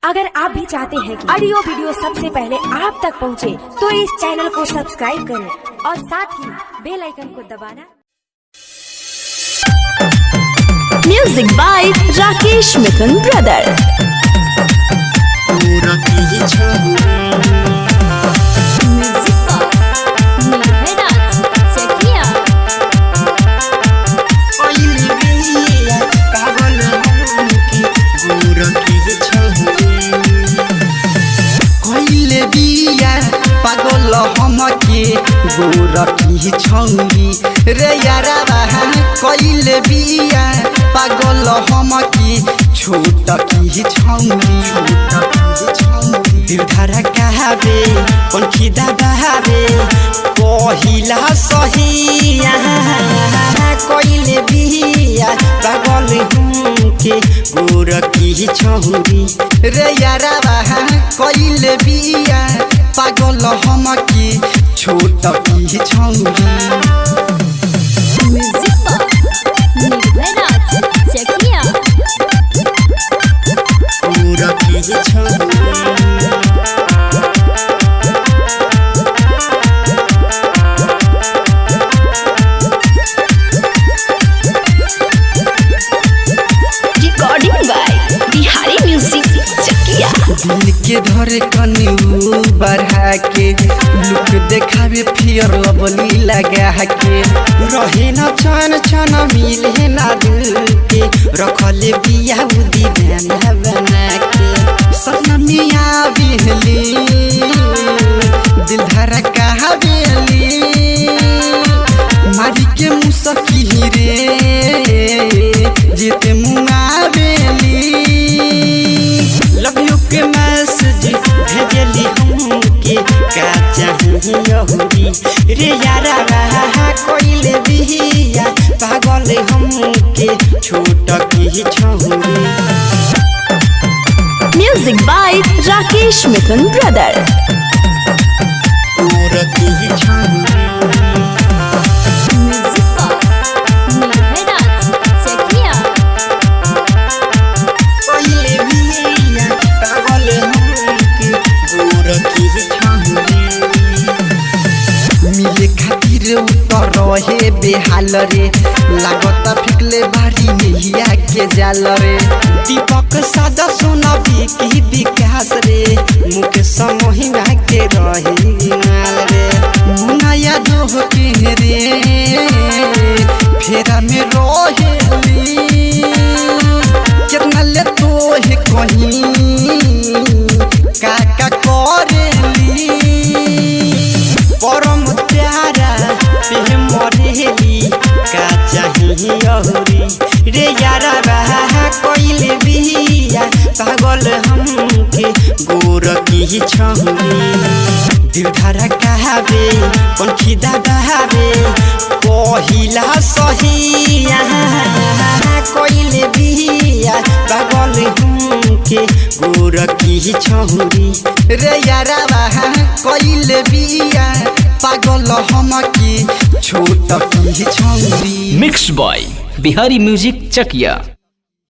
अगर आप भी चाहते हैं कि ऑडियो वीडियो सबसे पहले आप तक पहुंचे, तो इस चैनल को सब्सक्राइब करें और साथ ही बेल आइकन को दबाना। Music by Rakesh Mithun brother. कइले बिया पागल हमके गोरखी छौरी रे याराबा। कइले बिया पागल हमके छोटकी छौरी। दिलधारा कहावे पंखी दबावे पहिला सही कइले बिया पागल हमके गोरखी छौरी रे याराबा। कइले बिया पागल हमके छोटकी छौरी। गोरखी छौरी। Recording by Bihari music Chakiya. दिल के धरे कनी बढ़ा के लुक देखावे फियर लबली लगा के रहे न छन छन मिले ना दिल के रखले बिया दीवाना बना के सपना मिया बिहली दिल धरा कहा बेली मारी के मुसकी रे जीते मुआ बेली लव you के मैसेज भेजली हमके का चाही यहुरी रे यारा। कइले बिया पागल हमके छोट की छौरी। Music by Rakesh Mithun brother. गोरखी छौरी। कइले बिया पागल हमके गोरखी छौरी। मिले खातिर उतर रहे बेहाल रे लागता फिकले बारी नहिया के जाल रे। दीपक सादा सोना बिकी विकास रे मुकेश मोहिना के रही माल रे मुना यादव के रे फेरा में रहेली कितना ले तोहे कहीं का का करेली परम प्यारा पे मरेली का चाही अहुरी रे यारा। कइले बिया पागल हमके गोरखी छौरी। दिलधारा कहावे पंखी दबावे पहिला सही कइले बिया पागल हमके गोरखी छौरी रे याराबा। कइले बिया पागल हमके छोटकी छौरी। Mix by Bihari music Chakiya.